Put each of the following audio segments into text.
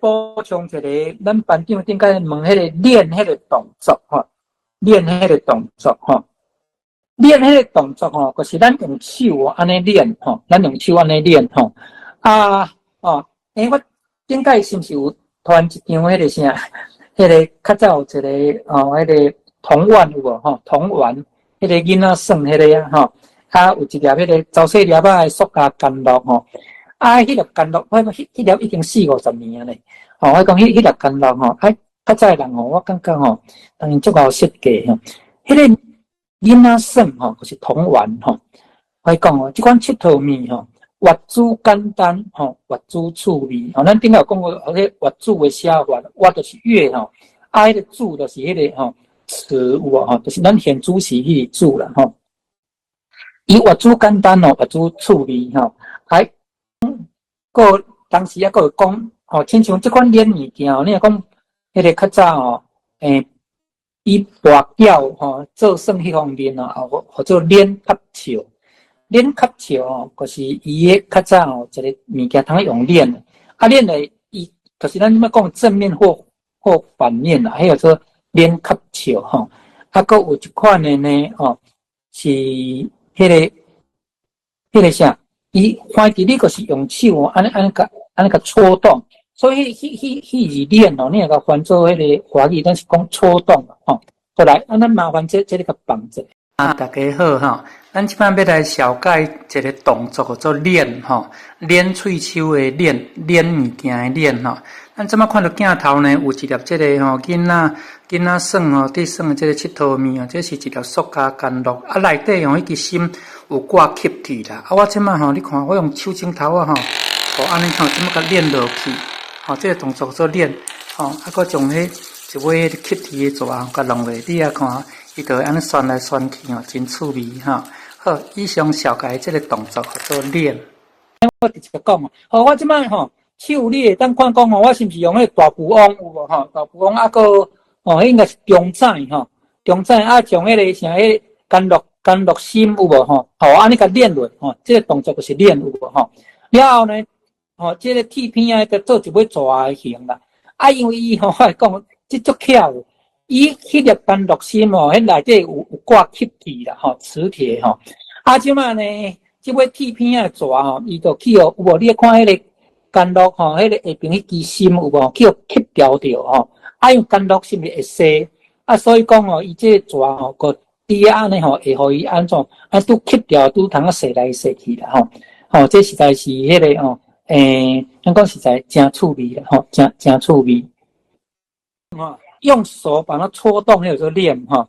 補充一个，咱班長頂擺問彼个捻彼个動作吼，捻彼个動作吼，捻彼个動作吼，就是咱用手按呢捻吼，咱用手按呢捻吼。啊哦，欸，我頂擺是毋是有傳一張彼个啥？彼个較早有一个哦，彼个童玩有無吼？童玩，彼个囡仔耍彼个啊吼，啊有一粒彼个糟細粒仔的塑膠甘露吼。啊，彼粒甘露，我講彼粒已經四五十年啊咧。吼，我講彼粒甘露吼，啊，較早的人吼，我感覺吼，當然足𠢕設計吼。彼个囡仔耍吼，就是童玩吼。我講哦，這款𨑨迌物吼，越煮簡單吼，越煮趣味。吼，咱頂擺有講過，彼個樂子的寫法，樂就是樂吼，啊，彼個子就是彼個吼詞有無吼，就是咱現主時彼個子啦吼。伊越煮簡單哦，越煮趣味吼。還閣當時猶閣會講吼，親像這款捻物件吼，你若講彼個較早吼，以跋筊吼做耍彼方面哦，號做捻壳笑。捻殼笑吼，就是伊个較早吼一个物件通用捻的，啊捻的伊就是咱欲講正面或反面啦，彼個做捻殼笑吼。啊，閣有一款的呢，吼，是彼個啥？伊翻佇你就是用手按呢按呢共按呢共搓動，所以彼字捻哦，你若共翻做彼个華語，咱是講搓動吼。過來，啊，咱麻煩這個共放者。啊，大家好吼，咱這擺欲來紹介一个動作叫做捻吼，捻喙鬚的捻，捻物件的捻吼。咱這擺看著鏡頭呢，有一粒這个吼囡仔耍吼，佇耍的這个𨑨迌物哦，這是一粒塑膠甘露，啊內底吼彼支芯有掛吸鐵啦。啊，我這擺吼，你看我用手指頭仔吼，吼按呢吼，這麼共捻落去，吼，這个動作做捻，吼，啊，閣將彼一尾彼个吸鐵的紙共弄落，你也看，伊就會按呢旋來旋去吼，真趣味吼。好，以上紹介這个動作叫做捻。我直接講哦，好，我這擺吼手你會當看講吼，我是毋是用彼个大富翁有無吼？大富翁啊，閣吼，彼應該是中指吼，中指啊，將彼个啥彼甘露芯有無吼？好，按呢共捻落吼，這个動作就是捻有無吼？了後呢，吼，這个鐵片仔就做一尾蛇的形啦。啊，因為伊吼，我會講這足巧的，伊彼粒甘露芯吼，彼內底有掛吸鐵啦吼，磁鐵吼。啊，這擺呢，這尾鐵片仔蛇吼，伊就去予有無？你看彼个甘露吼，彼个下爿彼支芯有無？去予吸牢著吼。啊，因為甘露是毋是會踅？啊，所以講吼，伊這个蛇吼，閣佇遐按呢吼，會予伊按怎？啊，拄吸牢，拄通啊踅來踅去啦吼。吼，這實在是彼个吼，咱講實在誠趣味啦吼，誠誠趣味。吼，用手把它搓動，彼個做捻吼。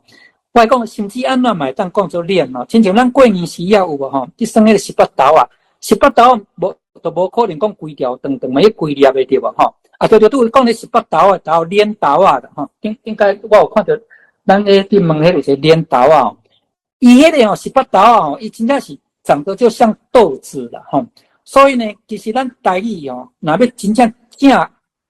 我講，甚至按怎嘛會當講做捻吼，親像咱過年時仔有無吼？佇耍彼个十八豆仔，十八豆仔無都無可能講規條長長嘛，彼規粒的對無吼？啊對對，拄講咧十八豆仔豆捻豆仔啦吼。應該我有看著咱咧佇問彼個是捻豆仔，伊彼个吼十八豆仔吼，伊真正是長得就像豆子啦吼。所以呢，其實咱台語吼，若欲真正正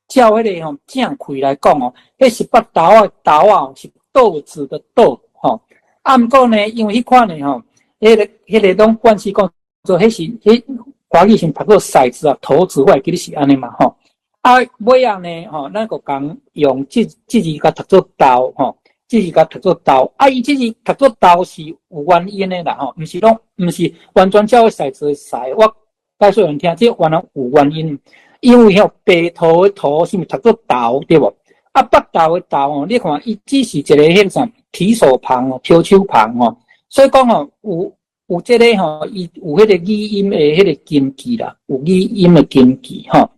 照彼个吼正開來講哦，彼十八豆仔豆仔是豆子的豆吼。啊，毋過呢，因為彼款的吼，彼個攏慣勢講做，彼是彼華語是讀做骰子啊，骰子，我會記得是按呢嘛吼。啊，尾仔呢吼，咱就共用這字共讀做豆吼，這字共讀做豆。啊，伊這字讀做豆是有原因的啦吼，毋是攏毋是完全照骰子的骰。我解說予𪜶聽，這原來有原因，因為吼白桃的桃是毋是讀做豆對無？啊，腹豆的豆吼，你看伊只是一个彼个啥提手旁哦，提手旁吼，所以講吼有這个吼，伊有彼個語音的彼個根據啦，有語音的根據吼。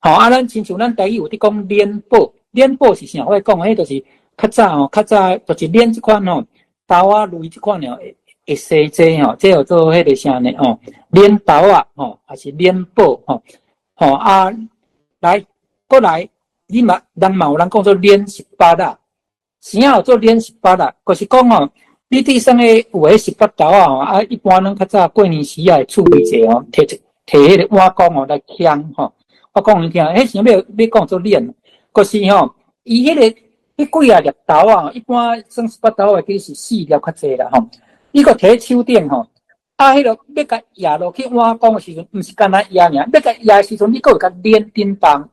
吼啊，咱親像咱台語有佇講捻寶，捻寶是啥？我講彼就是較早吼，較早就是捻這款吼豆仔類這款哦，會踅這吼，這叫做彼個啥呢？吼，捻豆仔吼，還是捻寶吼？吼啊，來過來，你嘛人嘛有人講做捻十八仔，啥叫做捻十八仔？就是講吼，你佇耍个有彼十八豆仔吼，啊，一般攏較早過年時仔會趣味者吼，提一提彼個碗公吼來牽吼。我講予你聽，彼啥欲欲講做捻，就是吼，伊彼個彼幾仔粒豆仔，一般耍十八豆仔其實是四粒較濟啦吼。伊閣提佇手頂吼，啊，彼个欲共壓落去碗公的時陣，毋是干焦壓爾，欲共壓的時陣，你閣會共捻振動。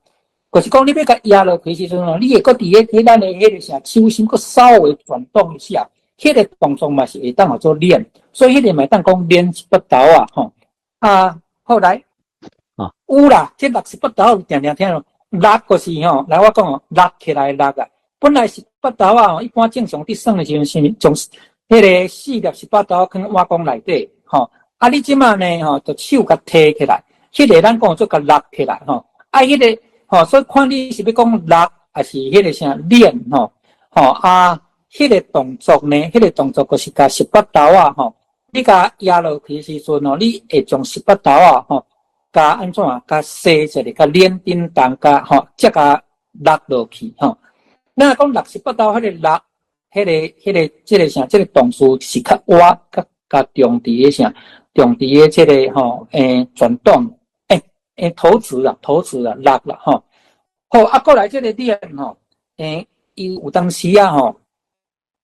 就是講你欲共壓落去時陣吼，你會閣佇咧咱的彼個啥手心閣稍微轉動一下，彼個動作嘛是會當號做練，所以彼個嘛會當講練十八豆啊吼。啊，後來有啦，這六十八豆定定聽咯，六就是吼，來我講哦，六起來六啊，本來十八豆啊，一般正常佇算的時陣是將彼個四粒十八豆囥碗公內底吼，啊，你這馬呢吼，就手共提起來，彼個咱講做共搦起來吼，啊，彼個吼，所以看你是欲講搦，抑是彼個啥練吼，吼啊，彼個動作呢，彼個動作就是共十八豆啊吼，你共壓落去時陣吼，你會將十八豆啊吼，共按怎啊，共洗一下，共連叮當，共吼，才共搦落去吼。咱講六十八豆，彼個搦，彼個、彼個、這個啥，這個動詞是較倚、較較重佇个啥，重佇个這個吼，轉動，投擲啦，投擲啦，搦啦吼。好，啊，過來這個練吼，伊有當時啊吼，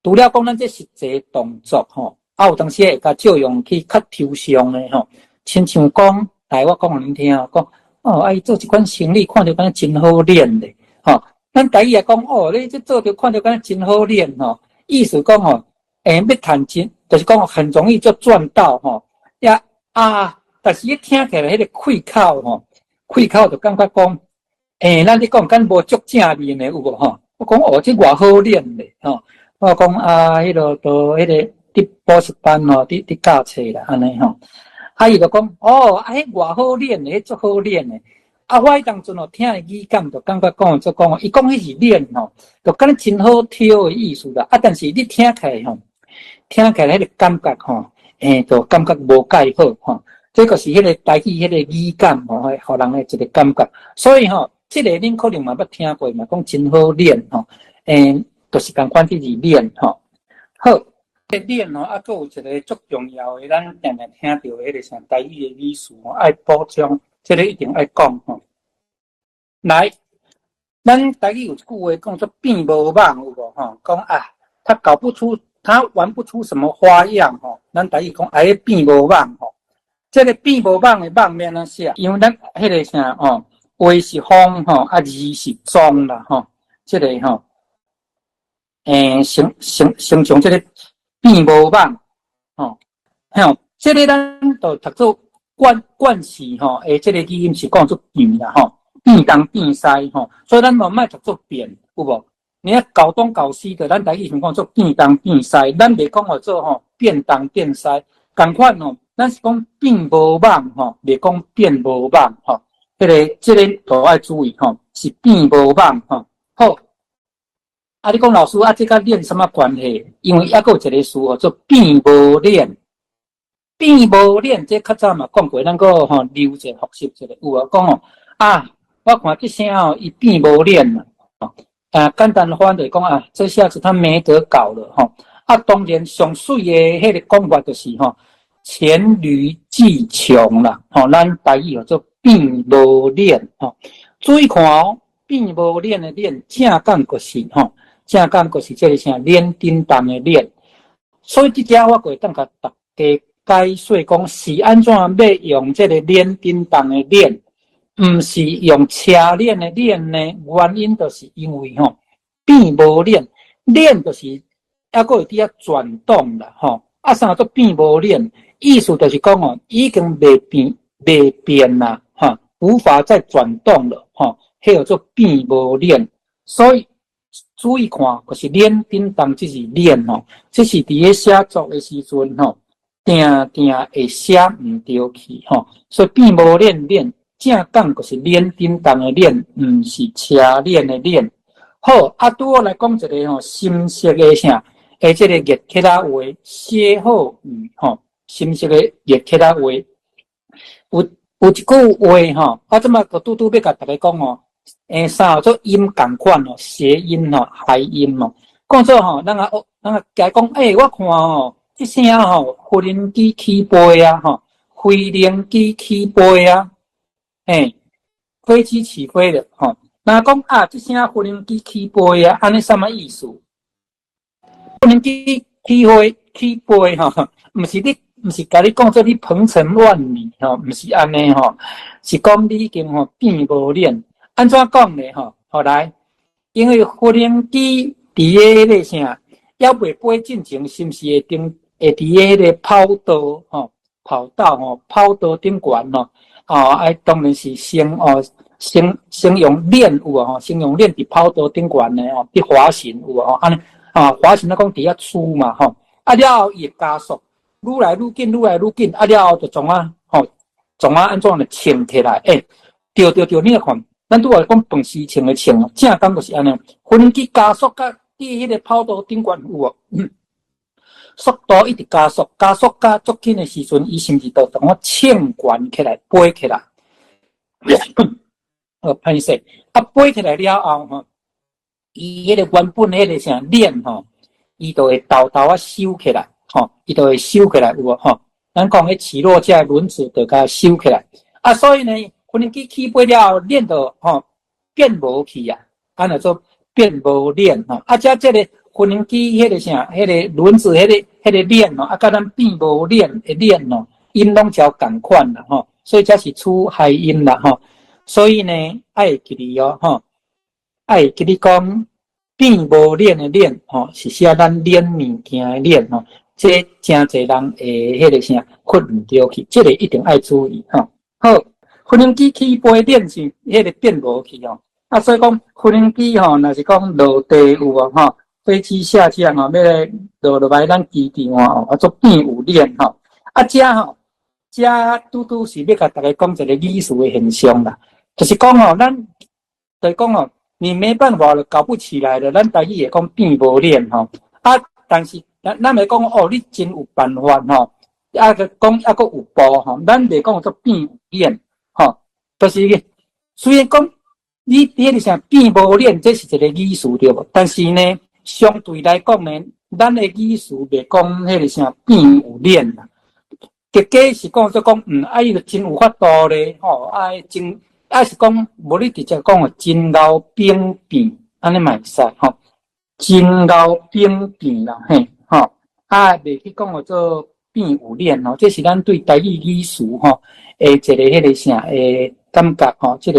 除了講咱這實際動作吼，啊，有當時會共借用去較抽象的吼，親像講，來我講予恁聽哦，講哦，啊，伊做這款生意，看著敢若真好練咧，吼。咱台語也講哦，你這做著看著敢若真好練吼，意思講吼，欲趁錢，就是講很容易就賺到吼。呀啊，但是伊聽起來彼個開口吼，開口就感覺講，咱咧講敢無足正面的有無吼？我講哦，這偌好練咧吼。我講啊，彼個都彼個佇補習班吼，佇教冊啦，按呢吼。啊，伊就講哦，啊，彼偌好練的，彼足好練的。啊，我彼當陣哦，聽伊語感就感覺講做講，伊講彼是練吼，就敢若真好挑的意思啦。啊，但是你聽起來吼，聽起來彼個感覺吼，就感覺無蓋好吼。這個是彼個台語彼個語感吼，予人的一個感覺。所以吼，這個恁可能嘛捌聽過嘛，講真好練吼，就是仝款這字練吼。好，這練吼，啊，閣有一個足重要的，咱定定聽著彼個啥台語的語詞吼，愛補充，這個一定愛講吼。來，咱台語有一句話講做變無蠓，有無吼？講啊，他搞不出，他玩不出什麼花樣吼。咱台語講啊，彼變無蠓吼。這個變無蠓的蠓欲按怎寫？因為咱彼個啥吼，話是風吼，啊字是蹤啦吼。這個吼，成成成像這個變無蠓吼，吼，這個咱就讀做慣慣勢吼，這個語音是講做變啦吼，變東變西吼，所以咱嘛莫讀做變，有無？你啊搞東搞西的，咱台語是講做變東變西，咱袂講號做吼變東變西，仝款吼，咱是講變無蠓吼，袂講變無蠓吼。彼個這個都愛注意吼，是變無蠓吼。好，啊，你講老師啊，這佮練啥物關係？因為猶閣有一個詞號做變無練，變無練，這較早嘛講過，咱閣吼留者複習一下，有啊，講吼啊，我看這聲吼，伊變無練啦，啊，簡單翻就是講啊，這下子他沒得搞了吼。啊，當然上媠的彼個講法就是吼，黔驢技窮啦，吼，咱台語叫做變無練吼。注意看哦，變無練的練，正講就是吼，正講就是這個啥練叮當的練。所以這遮我會當共大家解說講是按怎欲用這個練叮當的練，毋是用車鏈的鏈呢？原因就是因為吼變無鏈，鏈就是猶閣會佇遐轉動啦，吼。啊，啥做變無鏈？意思就是講哦，已經袂變袂變啦，哈，無法再轉動了，吼，彼叫做變無鏈。所以注意看，就是鏈叮當這是鏈吼，這是佇咧寫作的時陣吼，定定會寫毋著去吼。所以變無鏈鏈。正講就是鏈叮當的鏈，毋是車鏈的鏈。好，啊，拄好來講一個吼，新式的啥？這個熱客仔話，歇後語吼，新式的熱客仔話，有一句話吼，我這馬閣拄拄欲共大家講吼，啥叫做音仝款吼，諧音吼，諧音吼，講做吼，咱啊，咱啊，共講，我看吼，這聲吼，無人機起飛啊，吼，飛行機起飛啊。飛機起飛了，吼。若講啊，這聲無人機起飛啊，按呢啥物意思？無人機起飛起飛，吼，毋是你，毋是共你講做你鵬程萬里，吼，毋是按呢吼，是講你已經吼變無練。按怎講呢？吼，後來因為飛行機佇個彼個啥，猶未飛進前，是毋是會定會佇個彼個跑道吼，跑道吼，跑道頂懸吼，哦，啊，當然是先哦，先先用鏈有無吼，先用鏈佇跑道頂懸的吼，佇滑行有無吼，按呢啊，滑行咱講佇遐出嘛吼，啊了後伊會加速，愈來愈緊，愈來愈緊，啊了後就創啊吼，創啊按怎咧衝起來？欸，對對對，你來看，咱拄仔講飯匙稱的稱，正感就是按呢，飛行機加速甲佇彼個跑道頂懸有無？速度一直加速，加速甲足緊的時陣，伊是毋是就當我衝懸起來，飛起來？哦，歹勢，啊，飛起來了後吼，伊彼個原本彼個啥鏈吼，伊就會沓沓仔收起來，吼，伊就會收起來有無吼？咱講彼起落架輪子就共收起來，啊，所以呢，飛行機起飛了後，鏈就吼變無去啊，按呢做變無鏈吼，啊，遮這個飛行機彼個啥，彼個輪子，彼個鏈吼，啊，佮咱變無鏈的鏈吼，音攏誠仝款啦吼，所以這是取諧音啦吼。所以呢，愛會記得哦，吼，愛會記得講變無鏈的鏈吼，是寫咱鏈物件的鏈吼，這誠濟人會彼個啥混毋著去，這個一定愛注意吼。好，飛行機起飛鏈是彼個變無去吼，啊，所以講飛行機吼，若是講落地有無吼，飛機下降吼，欲來落落來咱機場吼，啊，做變有鏈吼，啊，遮吼，遮拄拄是欲共大家講一個語詞的現象啦。就是講吼，咱就是講吼，你沒辦法了，搞不起來了，咱台語會講變無鏈吼。啊，但是咱咱會講哦，你真有辦法吼，啊閣講猶閣有步吼，咱袂講做變有鏈吼，就是雖然講你佇彼個啥變無鏈，這是一個語詞對無？但是呢，相對來講呢，咱的語詞袂講彼個啥變有鏈啦。結果是講做講，啊伊就真有法度咧，吼，啊真。啊是講，無你直接講哦，真𠢕反變，按呢嘛會使吼，真𠢕反變啦，嘿，吼，啊，袂去講號做變有鏈吼，這是咱對台語語詞吼，的一個彼個啥的感覺吼，這個。